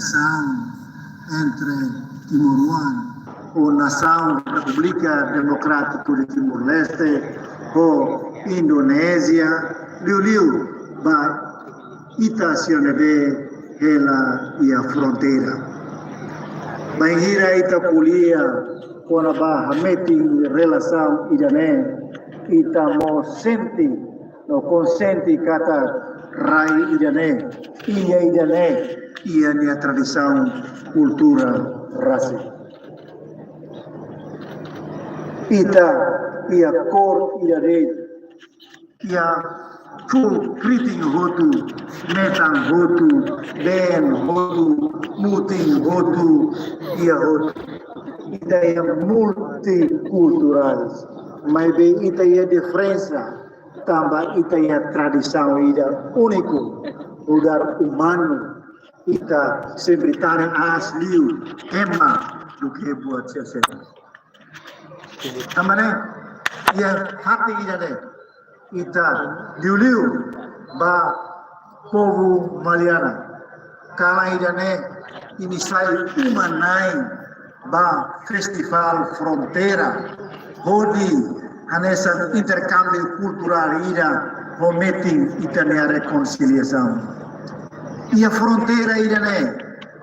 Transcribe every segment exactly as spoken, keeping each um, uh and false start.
Nasaun entre timoroan, ou nasaun Repúblika Demokrátika de Timor-Leste ho Indonézia, liuliu ba ita sira ne'ebé hela iha fronteira. Bainhira ita ko'alia kona-ba hametin relasaun ida-ne'e, ita mós sente no konxiente katak rai ida-ne'e, ilha ida-ne'e, iha nia tradisaun kultura rasik. Ita iha kór ida de'it, iha fuuk kriting hotu, metan hotu, been hotu, mutin hotu, iha hotu. Ita iha multikulturais, maibé ita iha diferensa, tanba ita iha tradisaun ida úniku, nu'udar umanu. Ita sempre tane aas liu ema duké buat seluk. Tanba ne'e, iha fatin ida-ne'e, ita liuliu ba povu Maliana, kalan ida-ne'e imi sai uma-na'in ba Festivál Fronteira, hodi hanesan interkámbiu kulturál ida, ho metin ita-nia rekonsiliasaun. Iha fronteira ida-ne'e,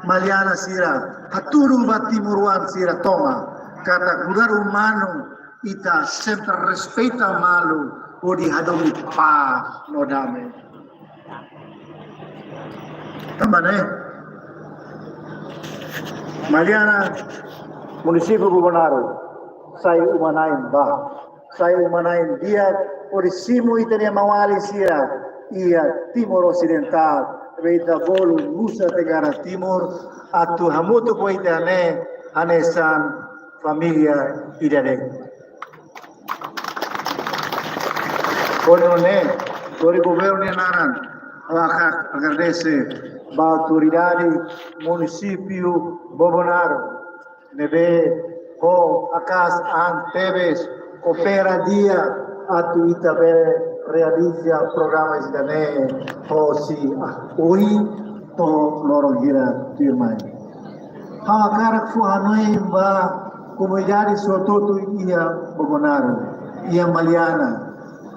Maliana sira, hatudu ba timoroan sira tomak, katak nu'udar umanu, ita sempre respeita malu, hodi hadomi pás no dame. Tanba ne'e, Maliana, munisípiu Bobonaro, sai uma-na'in ba, sai uma-na'in di'ak, hodi simu ita-nia maun-alin sira iha Timor Osidentál, ne'ebé ita bolu Nusa Tenggara Timur, atu hamutuk ho ita-nia hanesan família ida de'it. Hodi nune'e, hodi governu nia naran, ha'u hakarak agradese ba autoridade munisípiu Bobonaro, ne'ebé ho haka'as an tebes, koopera di'ak atu ita bele realiza programa ida-ne'e, hosi ohin to'o loron hirak tuirmai. Ha'u hakarak fó hanoin ba komunidade sira hotu iha Bobonaro, iha Maliana,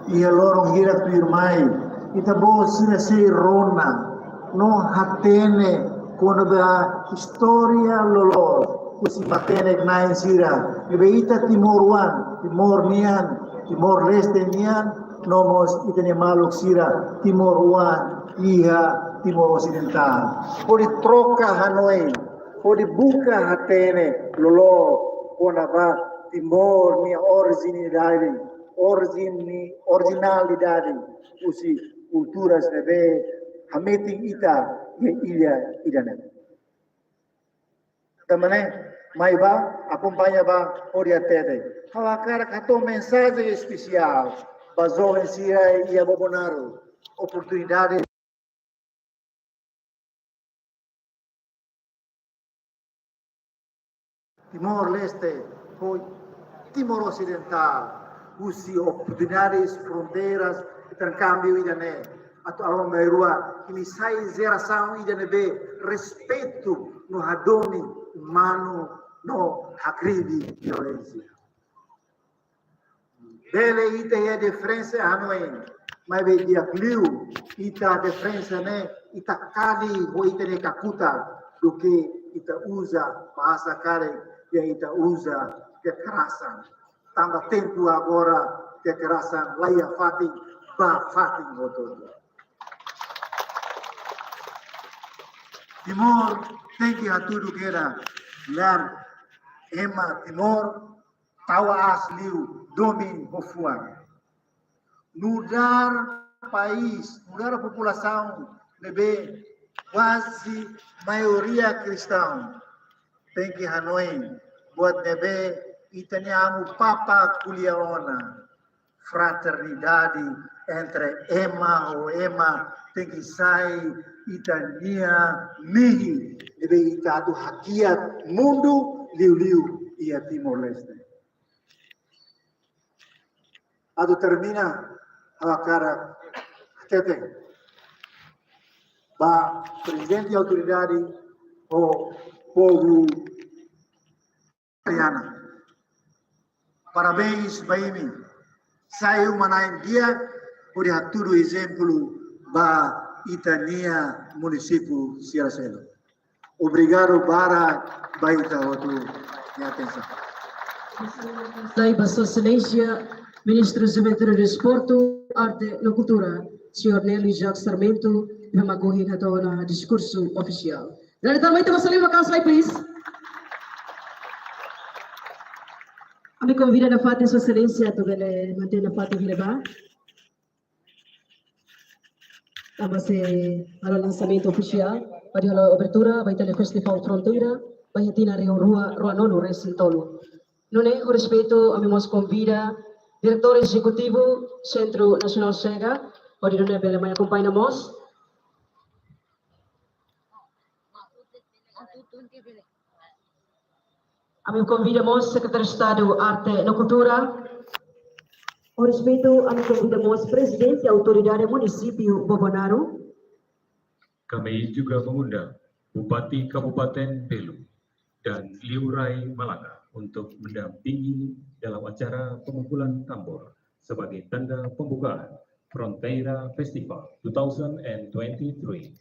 iha loron hirak tuirmai, ita-boot sira sei rona no hatene kona-ba istória loloos husi matenek-na'in sira, ne'ebé ita timoroan, Timor nian, Timor-Leste nian, no mós ita-nia maluk sira timoroan iha Timor Osidentál, hodi troka hanoin, hodi buka hatene loloos kona-ba Timor nia orijinalidade, orijin ni, orijinalidade husi kultura sira ne'ebé hametin ita iha ilha ida-ne'e. Tanba ne'e, mai bá, akompaña bá, hodi hatete. Ha'u hakarak hato'o mensajen espesiál ba joven sira iha Bobonaro. Oportunidade Timor-Leste, ho Timor Osidentál, husi oportunidades, fronteiras, interkámbiu ida-ne'e. Atu aban-bainrua, imi sai jerasaun ida ne'ebé respeitu no hadomi umanu no hakribi violénsia. Bele ita iha diferensa hanoin, maibé di'ak liu ita diferensa ne'e ita kadi ho ita-nia kakutak, duké ita uza bahasa karik, ya ita uza kekerasan. Tanba tempu agora kekerasan laiha fatin, ba fatin hotu. Timor tenke hatudu kedas, nu'udar ema Timor, tau aas liu domin ho fuan. Nu'udar país, nu'udar populasaun ne'ebé kuaze maioria kristaun, tenke hanoin buat ne'ebé ita-nia amu Papa ko'alia ona, fraternidade entre ema ho ema tenke sai ita-nia mehi, ne'ebé ita atu hakiak mundu, liuliu iha Timor-Leste. Atu termina, ha'u hakarak hatete ba Prezidente Autoridade, ho povu Mariana. Parabéns ba imi. Sai uma na'in di'ak, hodi hatudu ezemplu ba ita-nia munisípiu sira seluk. Obrigadu barak ba ita hotu nia atensaun. Sai ba Sua Exelénsia Ministru Juventude, Desportu, Arte no Kultura, Señór Nelly Jacques Sarmento, mak ohin hato'o ona diskursu ofisiál. Dari tamu itu, Mas Lima Kaslai, please. Ami konvida nafatin Sua Exelénsia atu bele mantein nafatin hela ba. Tanba sei halo lansamentu ofisiál, hodi halo abertura ba ita-nia Festivál Fronteira, ba iha tinan rihun rua ruanulu resin tolu. Nune'e, ho respeitu, ami mós konvida Diretór Ezekutivu Sentru Nasionál SEGA, hodi nune'e bele mai akompaña mós. Ami konvida mós Sekretáriu Estadu Arte no Kultura. Ho respeitu, ami konvida mós Prezidente Autoridade Munisípiu Bobonaro. Kami juga mengundang Bupati Kabupaten Belu dan Liurai Malanga untuk mendampingi dalam acara pemukulan tambur sebagai tanda pembukaan Fronteira Festival two thousand and twenty-three.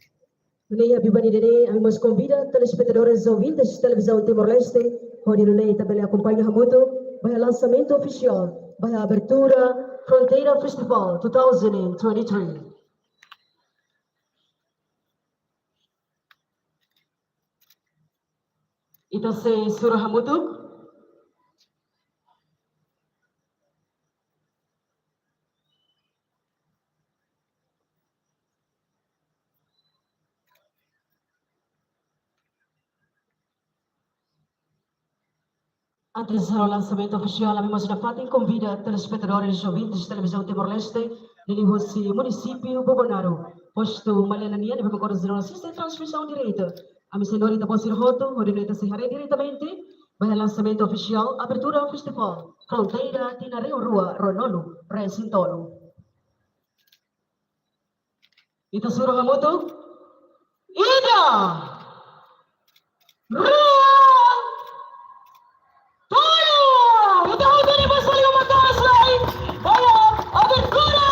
Nune'e, iha biban ida-ne'e, ami mós konvida telespetadores, ouvintes Televizaun Timor-Leste, hodi nune'e ita bele akompaña hamutuk ba iha lansamentu ofisiál, ba iha abertura Fronteira Festival two thousand and twenty-three. Ita sei sura hamutuk. Antes halo lansamentu ofisiál, ami mós nafatin konvida telespetadores, ouvintes Televizaun Timor-Leste, liuliu husi munisípiu Bobonaro, postu Maliana nian, ne'ebé mak oras ne'e asiste transmisaun direta. Ami sei lori ita-boot sira hotu, hodi nune'e ita sei haree diretamente ba iha lansamentu ofisiál, abertura Festivál Fronteira tinan rihun rua ruanulu resin tolu. Ita sura hamutuk. Ida, rua, tolu. Ita hotu nia basa liu matas lai. Ba iha abertura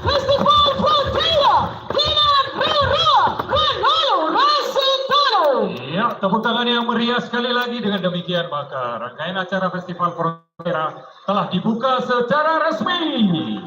Festivál Fronteira tinan rihun rua ruanulu resin tolu. Ya, tepuk tangan yang meriah sekali lagi. Dengan demikian, maka rangkaian acara Festival Fronteira telah dibuka secara resmi.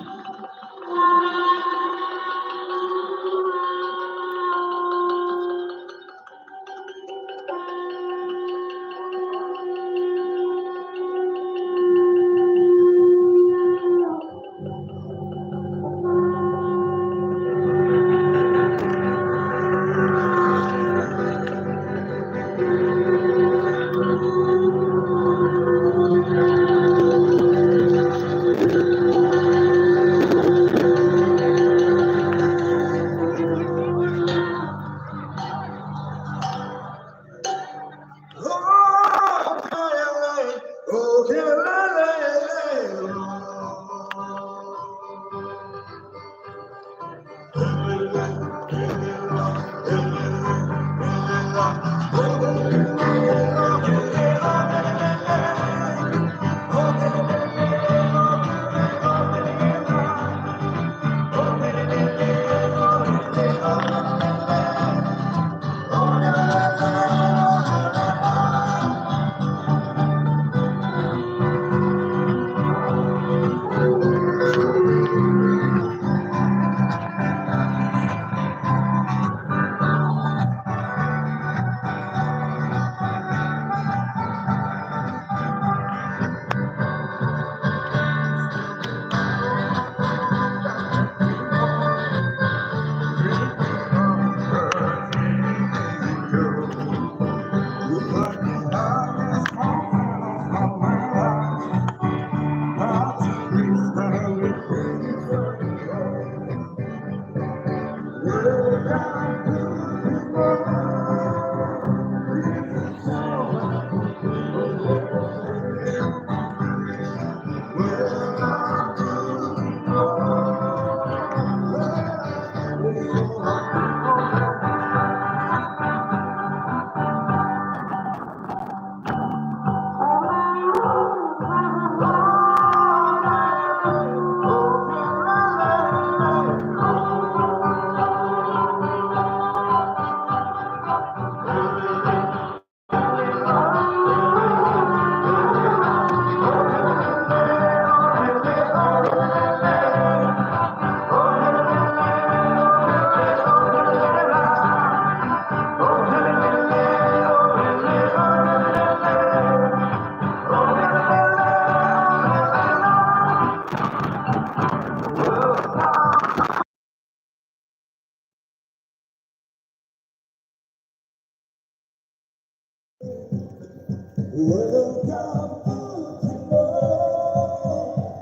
Welcome to Timor.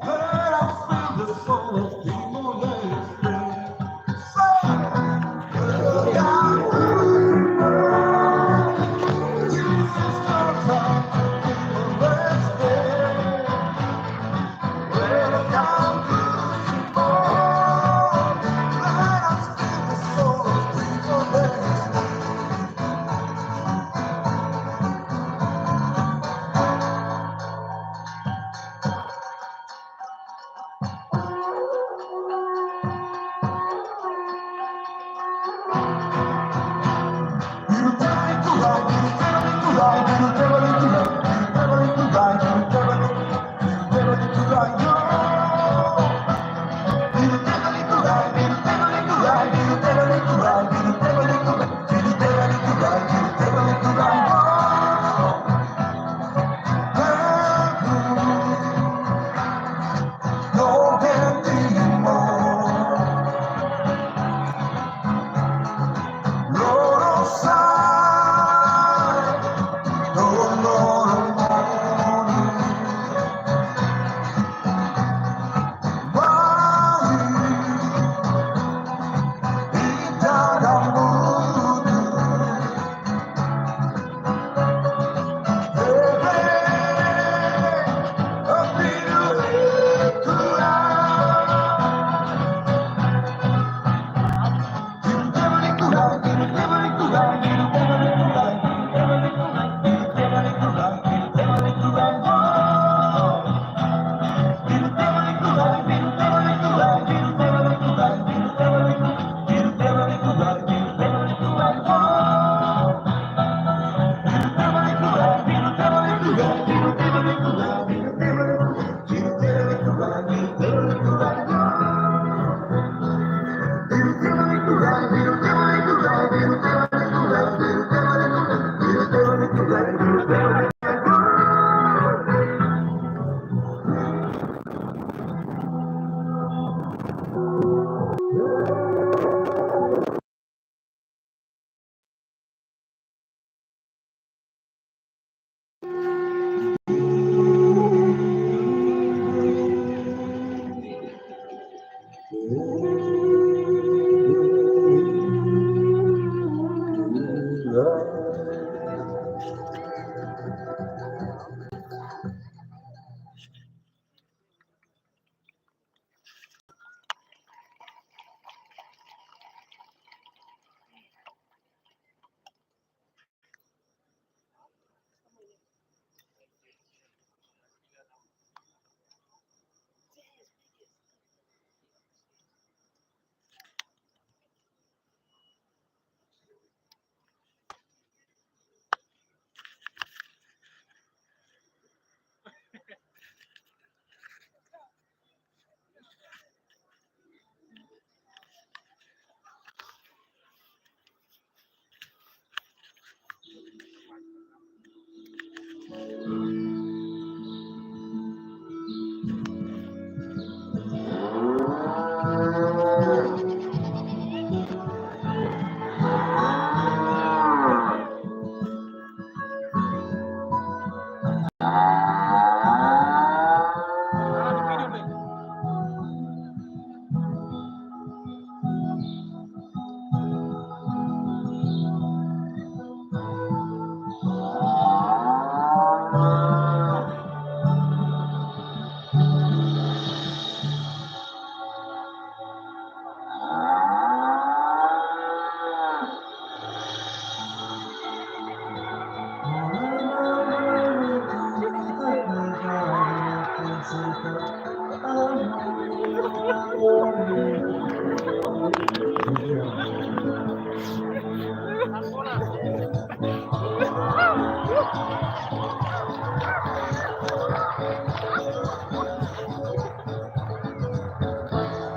Let us feel the soul of Timor-Leste. Welcome to Timor. This is the sound of Timor-Leste. Welcome to Timor. Let us feel the soul of Timor-Leste.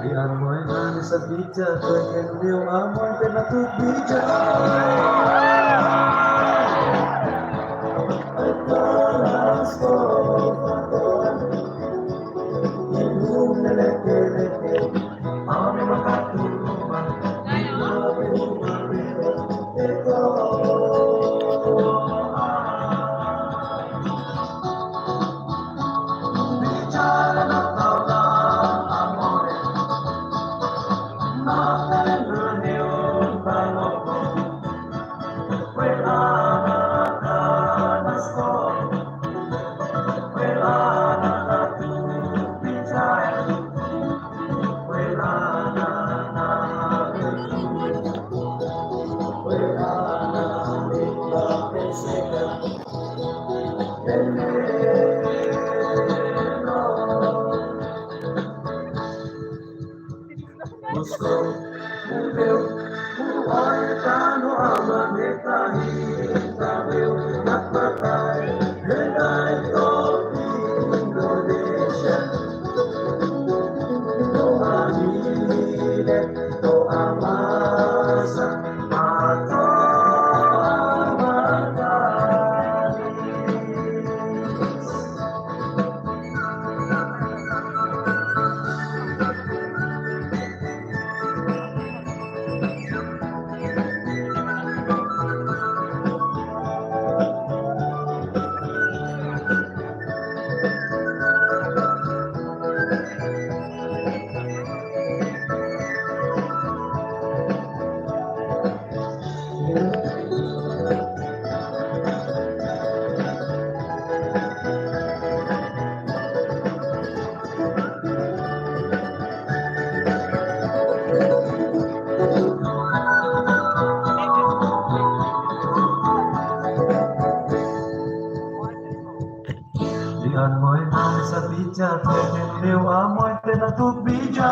Di amoi nani sabija, pequeno meu amor, pena tu bija. Lian Moe Mame Sapija, Temen Leu Amoy Tena Tupija.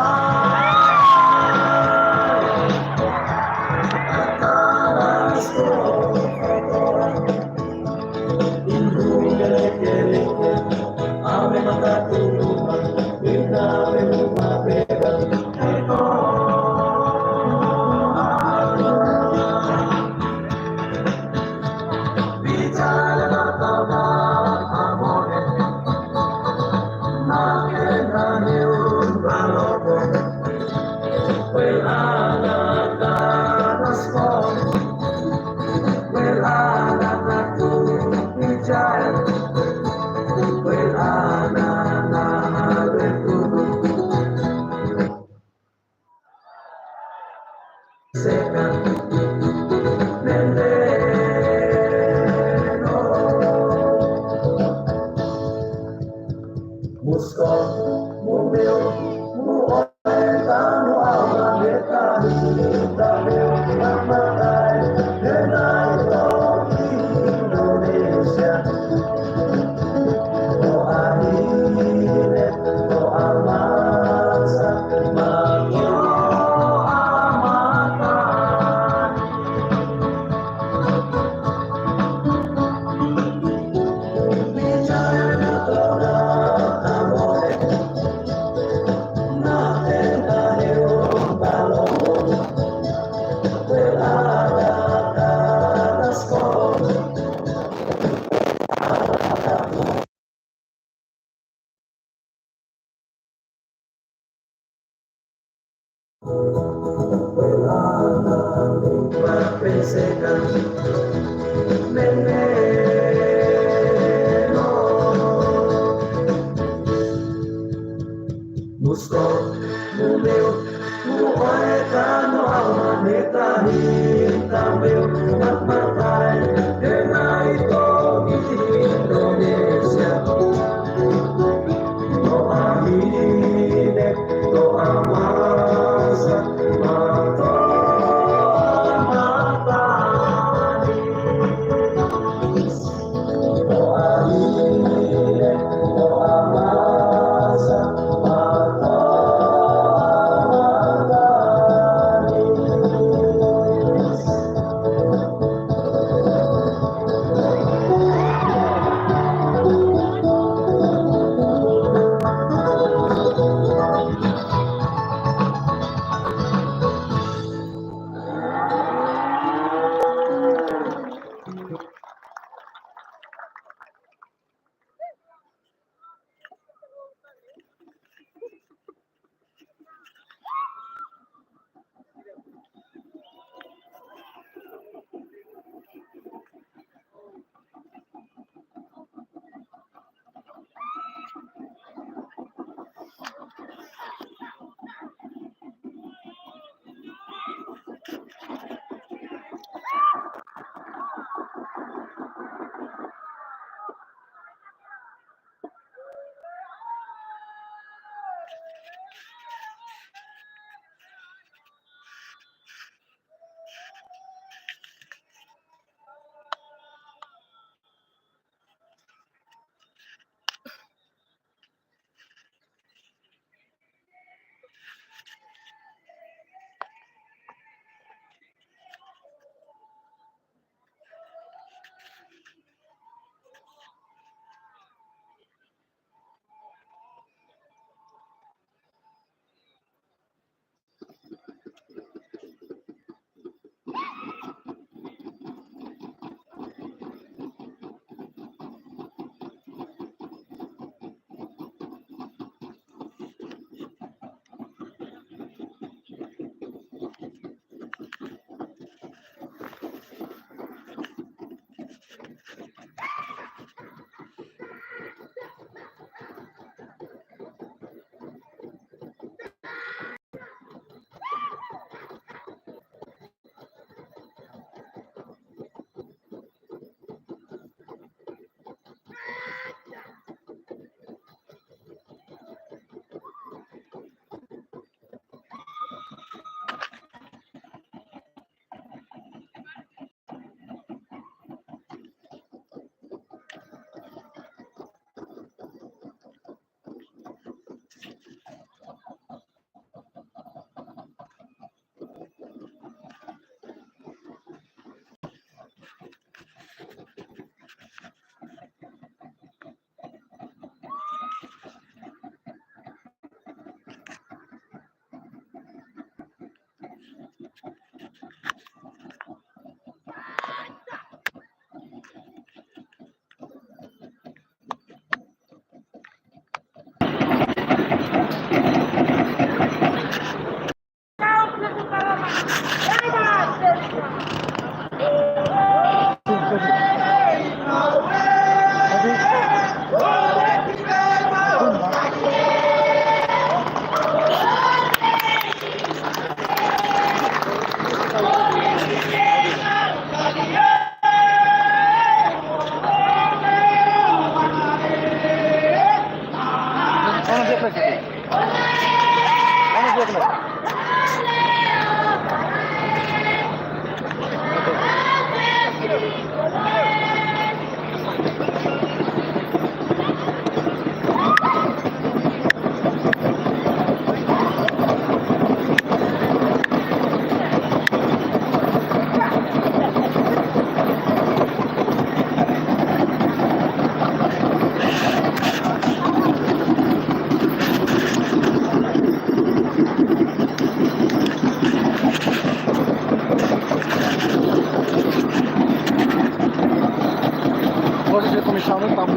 Komisaun ne'e tama,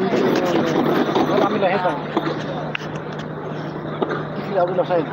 ami la hetan. Isi abu la sai.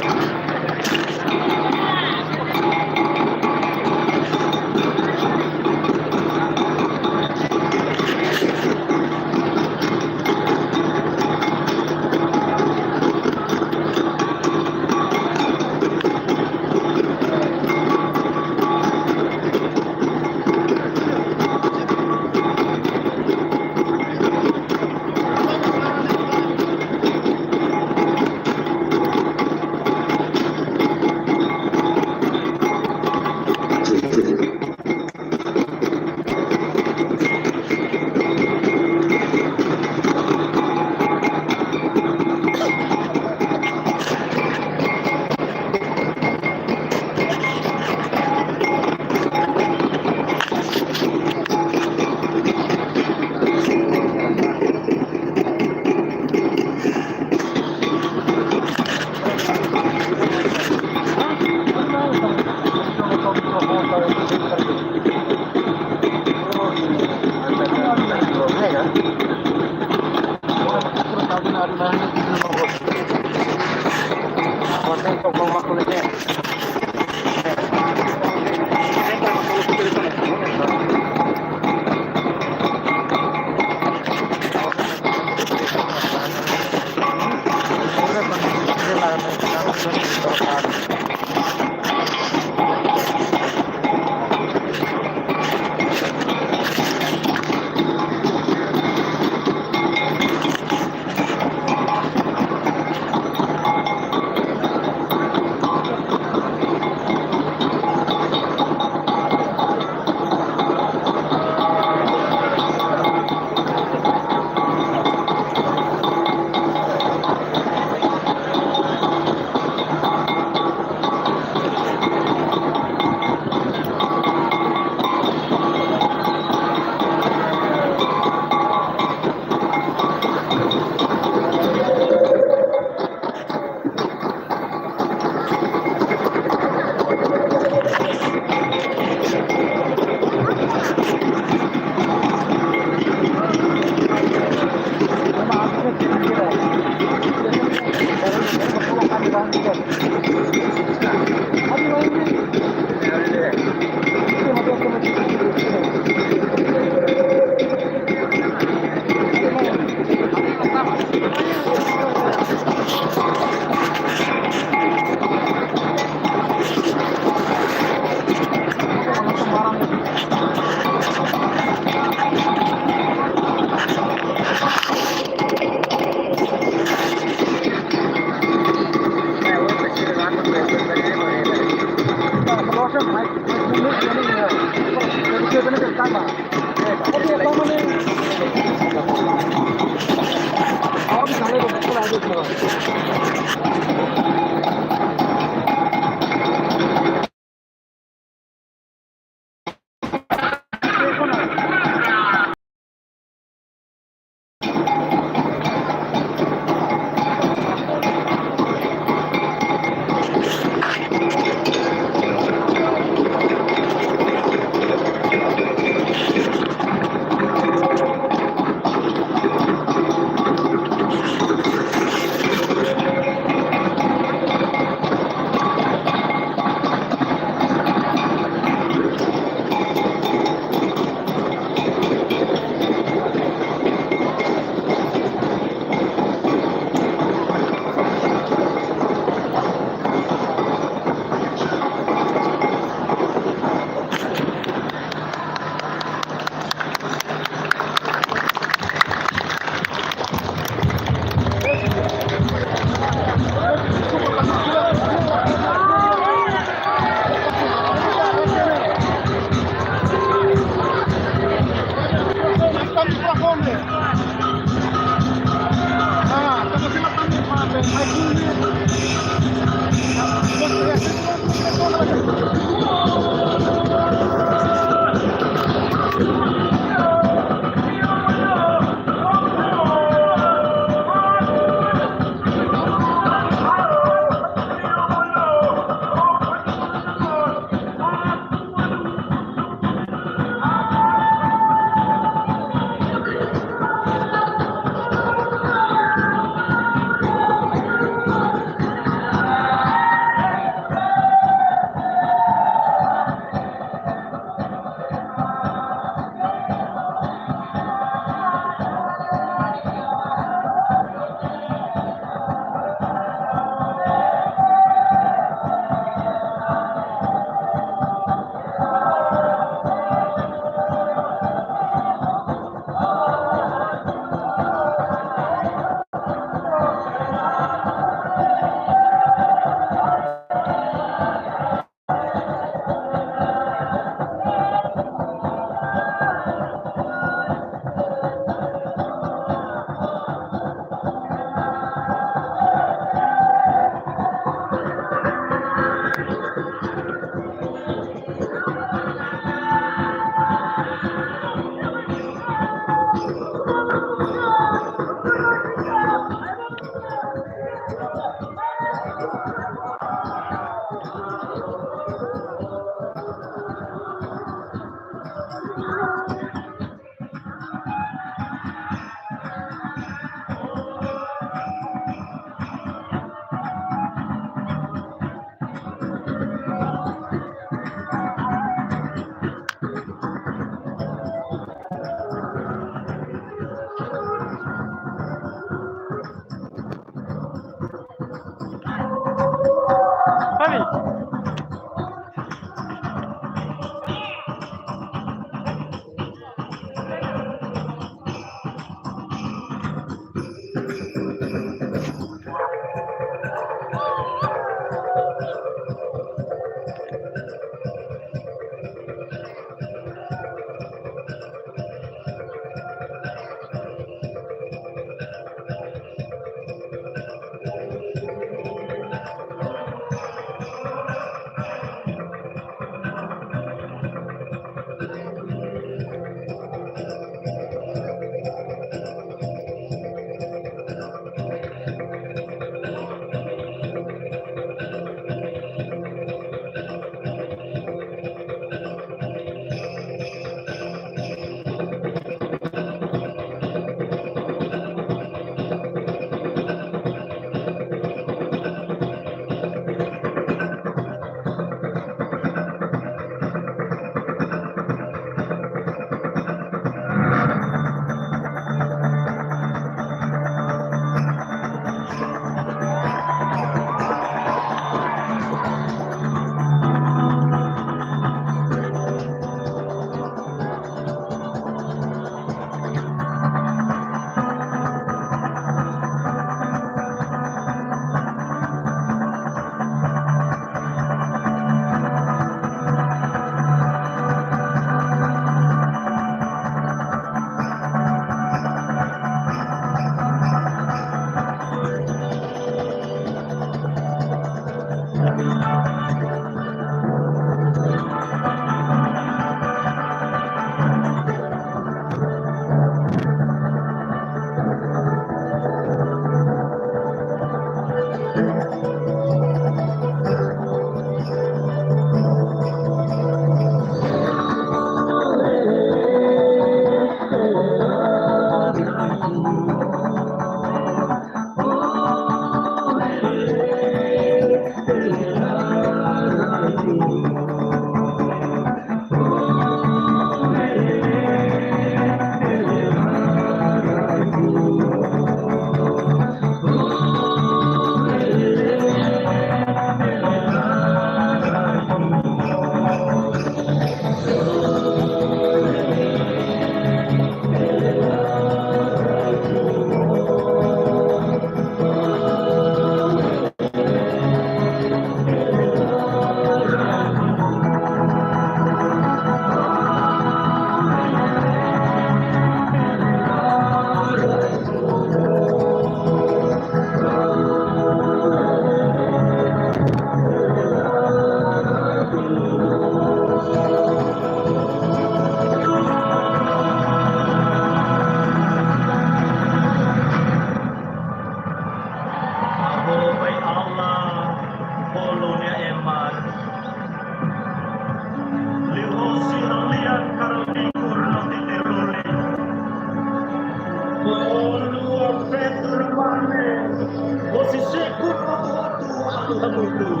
Hamutuk.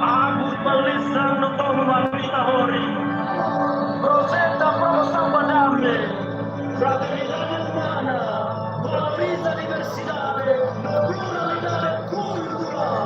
Abu balisan no tomo mamita hori. Projetu promosaun ba dame, fraternidade umana, valoriza diversidade no pluralidade kulturál.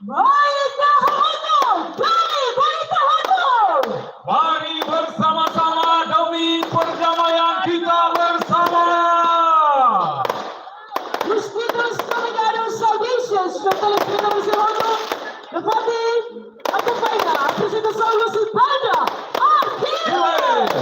Baita hotu, baita hotu. Mari bersama-sama demi perdamaian kita bersama. Distinguished convidados, saudades, telespectadores de Rodo, dapat akompaña aprezentasaun husi banda Aquiles.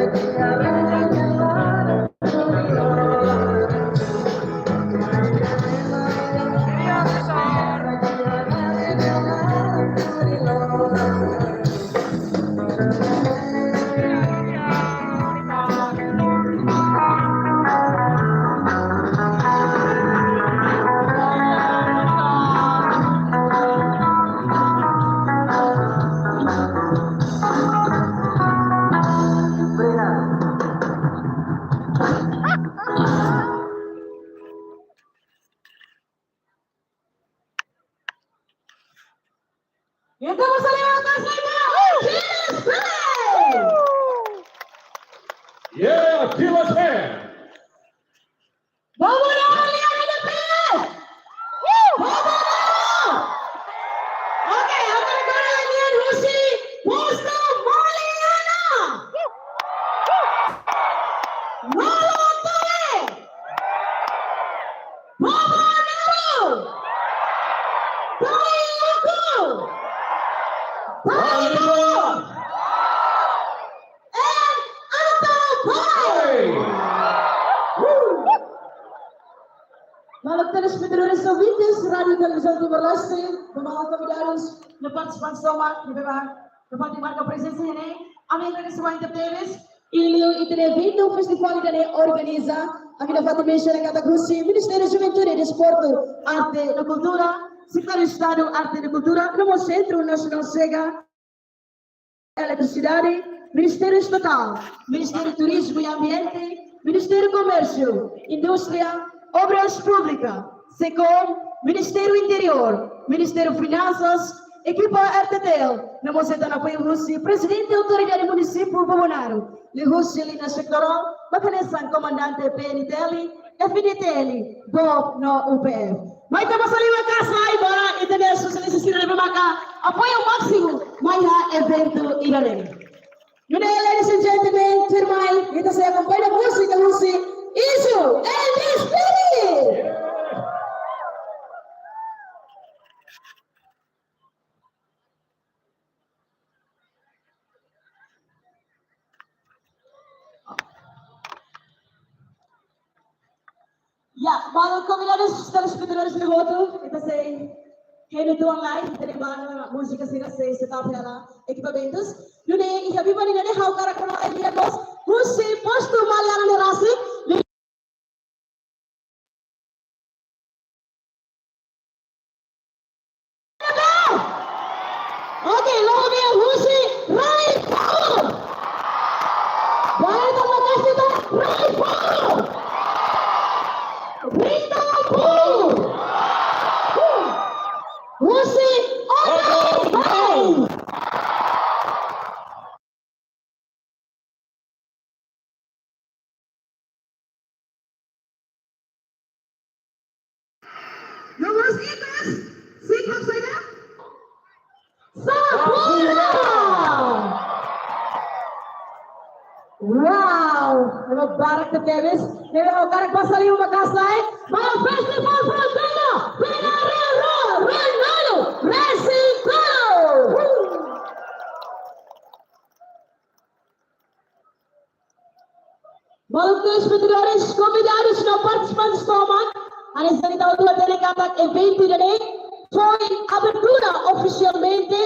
Entaun, vamos animar o Casaiba! Kilas Band! Yeah, Kilas Band! Vamos dar uma olhada, pé! Vamos lá! Ok, agora, agora, Elian Rusi, Postu Maliana! Lolo Tole! Bobo Naru! Taiuku! Taiuku! And Ato Boy! Maluk telespetadores, ouvintes Rádiu Televizaun Timor-Leste, no maluk konvidadus, no partisipantes tomak, no beba, no parte marka prezensa ne'e, ami agradese barak tebes, i liuliu ita-nia eventu festivál ida-ne'e organiza, ami nafatin mensiona katak husi Ministériu Juventude, Desportu, Arte no Kultura, Sekretáriu Estadu Arte no Kultura, no mós Sentru Nasionál SEGA, Eletrisidade, Ministériu Estatál, Ministériu Turizmu i Ambiente, Ministériu Komérsiu, Indústria, Obras Públikas, SECOM, Ministériu Interiór, Ministériu Finansas, ekipa R T T L, no mós hetan apoiu husi Prezidente Autoridade Munisípiu Bobonaro, liuhusi liña setorál, mak hanesan Komandante P N T L, F D T L, BOP no U P F. Mai ita basa liman kasai ba ita-nia sosialista sira ne'ebé maka apoiu másimu mai iha eventu ida-ne'e. Nune'e, ladies and gentlemen, tuirmai ita sei akompaña múzika husi Izu and the Spirit. Ya, maluk konvidadus, telespetadores ne'ebé hotu, ita sei hemu uitoan lai, ita-nia banda múzika sira sei setap hela ekipamentus. Nune'e iha biban ida-ne'e ha'u hakarak hato'o ai-han mós husi Postu Maliana nia rasik. Oke, logo husi Rai Paul. Baik, terima kasih, Rai Paul. Rita Paul. Husi Oke. Nomor ikus, siapa saja? Sapura! Wow, ema barak tebes. Ne'ebé ha'u hakarak basa liman ba kasai, ba Festival Fronteira, Pena Rio Rio Renolu, Racing Club. Maluk telespetadores, konvidadus no partisipantes tomak, hanesan ita hotu hatene katak eventu ida-ne'e foin abertura ofisialmente,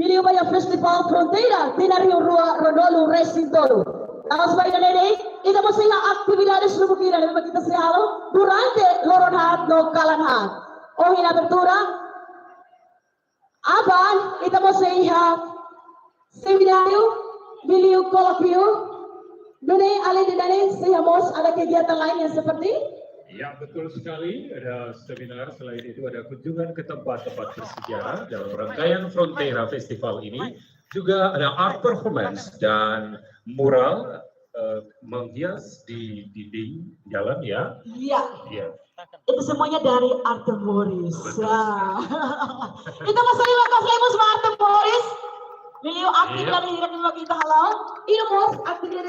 liuliu ba iha Festival Fronteira, Pena Rio Rua Renolu Racing Tolu. Tanba ida-ne'e, ita mós iha atividades lubuk ida ne'ebé ita sei halo durante loron haat no kalan haat. Ohin abertura, aban, ita mós sei iha semináriu, liuliu kolókiu, nune'e além de ida-ne'e, sei iha mós ada kegiatan lain yang seperti? Ya, betul sekali. Ada seminar, selain itu ada kunjungan ke tempat-tempat bersejarah dalam rangkaian Fronteira Festival ini. Juga ada art performance dan mural, eh, menghias di dinding jalan, ya. Iya. Iya. Itu semuanya dari Arthur Morris. Betul. Ya. Ita basa liman kasai mós ba Arthur Morris. Liuliu aktif, iya, dari hirak di kita halo. Ida mós aktif dari